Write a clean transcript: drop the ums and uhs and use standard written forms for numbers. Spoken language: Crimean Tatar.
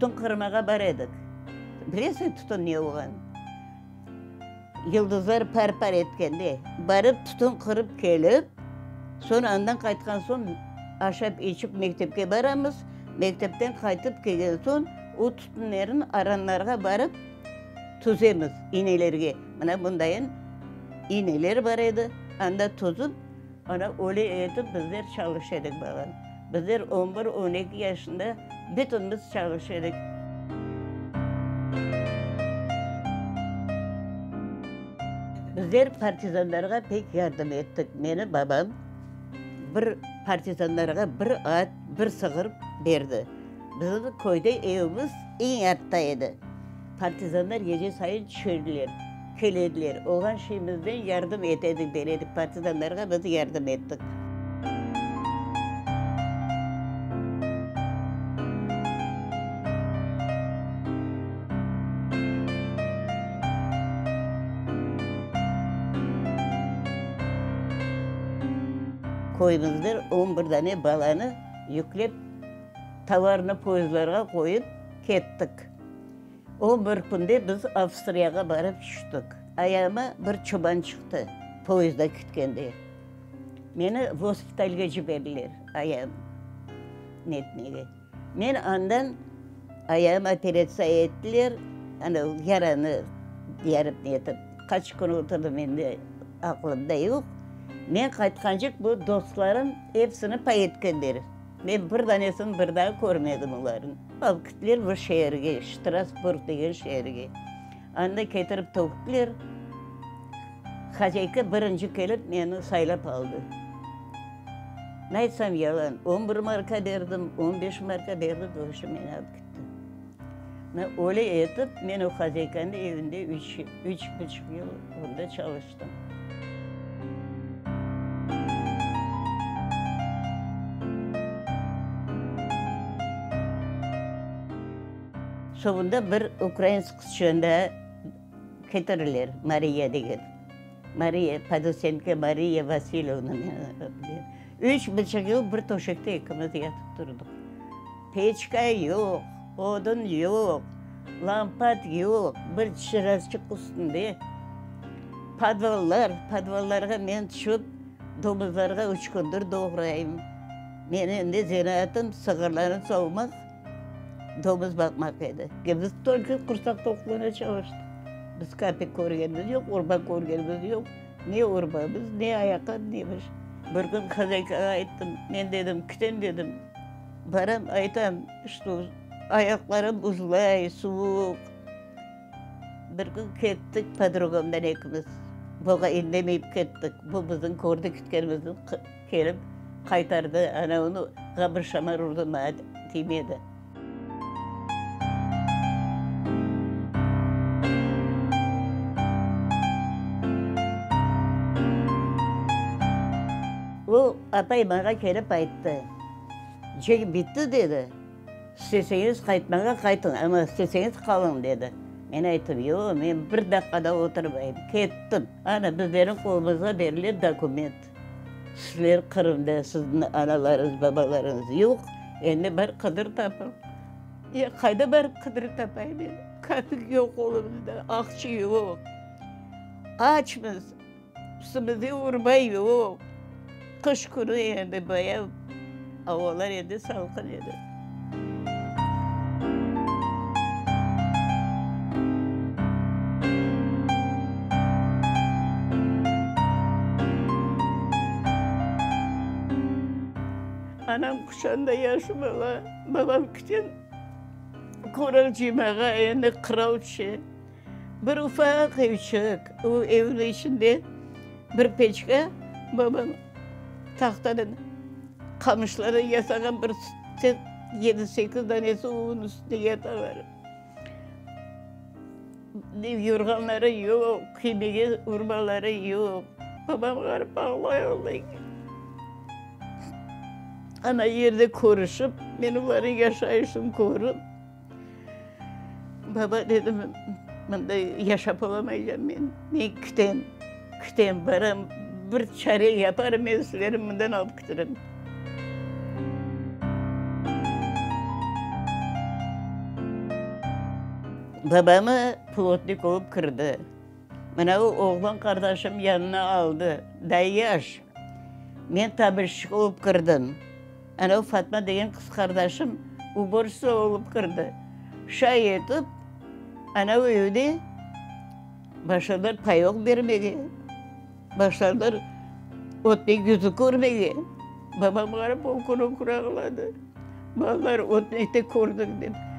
Tütün qırmağa bar edik. Bilesiñ tütün ne olğanın? Yıldızlar par-par etkende, barıp tütün qırıp kelip, soñ andan qaytqan soñ aşap-içip mektepke baramız, mektepten qaytıp kelgen soñ o tütünlerin aranlarğa barıp tüzemiz inelerge. Mına bundayın ineler bar edi, anda tüzip, ana öyle etip bizler çalışa edik balam. Bizler on bir, on eki yaşında bütünimiz çalışa edik. Bizler partizanlarğa pek yardım ettik. Meni babam bir partizanlarğa bir at, bir sığır berdi. Bizim köyde evimiz eñ artta edi. Partizanlar gece sayın tüşerdiler, kele ediler. Olğan şeyimizden yardım ete edik, bere edik. Partizanlarğa biz yardım ettik. Köyümizden on bir dane balanı yüklep, tovarnı poyezdlarğa qoyıp kettik. O bir künde biz Avstriyağa barıp tüştik. Ayağıma bir çoban çıqtı poyezdda ketkende. Meni gospitalge ciberdiler ayağım netmege. Men andan ayağım operatsiya ettiler, ana yaranı yarıp netip, qaç kün oturdım endi aqlımda yoq. Men qaytqancıq bu dostlarım episini pay etkenler. Men bir danesini bir daa körmedim olarnı. Alıp kettiler bir şeerge, Ştrasburg degen şeerge. Anda ketirip töktüler. Hozâyka birinci kelip meni saylap aldı. Ne aytsam yalan, on bir marka berdim, on beş marka berdim, doğrusı meni alıp ketti. Mına öyle etip men o hozâykanıñ evinde üç, üç buçuq yıl onda çalıştım. Soñunda bir ukrainsk qızçığını da ketiriler, Mariya degen. Mariya Podosenko, Mariya Vasilyevna. Üç buçuq yıl bir töşekte ekimiz yatıp turdıq. Peçka yoq, odun yoq, lampat yoq, bir çırasçıq üstünde. Podvallar, podvallarğa men tüşip, domuzlarğa üç kündir doğrayım. Menim endi zenaatım sığırlarnı sovmaq, domuz baqmaq edi. Biz tolko qursaq toqluğına çalıştıq. Biz kapik körgenimiz yoq, urba körgenimiz yoq. Ne urbamız, ne ayaqqap, ne bir şey. Bir kün hozâykağa ayttım, men dedim, kitem dedim, baram aytam, şto ayaqlarım buzlay, suvuq. Bir kün kettik podrugamdan ekimiz, buğa indemeyip kettik. Bu bizim kördi ketkenimizni kelip qaytardı, ana onığa bir şamar urdı, maña tiymedi. O, apay maña kelip ayttı, Cenk bitti, dedi, isteseñiz qaytmağa qaytıñ, amma isteseñiz qalıñ, dedi. Men ayttım, Yoq, men bir daqqa da oturmayım. Kettim. Ana, bizlerniñ qolumızğa berile dokument. Sizler Qırımda, sizniñ analarıñız, babalarıñız yoq, endi bar qıdır tapıñ. Ya qayda barıp qıdırıp tapayım endi? Kapik yoq qolumızda, aqça yoq. Açmız, üstümizde urba yoq. Qış künü endi baya avalar endi salqın edi. Anam quçağında yaşı bala, babam küten qoraz cıymağa endi qırav tüşe. Bir ufaq evçik, o evniñ içinde bir peçka, babam tahtadan, qamışlardan yasağan bir yedi-sekiz danesi onıñ üstünde yatalar. Yorğanları yoq, kiymege urbaları yoq. Babam ğarip ağlay-ağlay. Ana yerde körüşip, men olarnıñ yaşayışını körip, Baba, dedim, mında yaşap olamaycam men. Men kitem, kitem, baram, bir çare yaparım, men sizlerni mından alıp kitirim. Babamı plotnik olıp kirdi. Mına o oğlan qardaşım yanına aldı. Daa yaş. Men tabelşçik olıp kirdim. Ana o Fatma degen qız qardaşım uborşitsa olıp kirdi. Şay etip, ana o evde başladılar payok bermege. Başladılar ötmek yüzü körmege. Babam ğarip ökür-ökür ağladı. Balalar, ötmek de kördik, dep.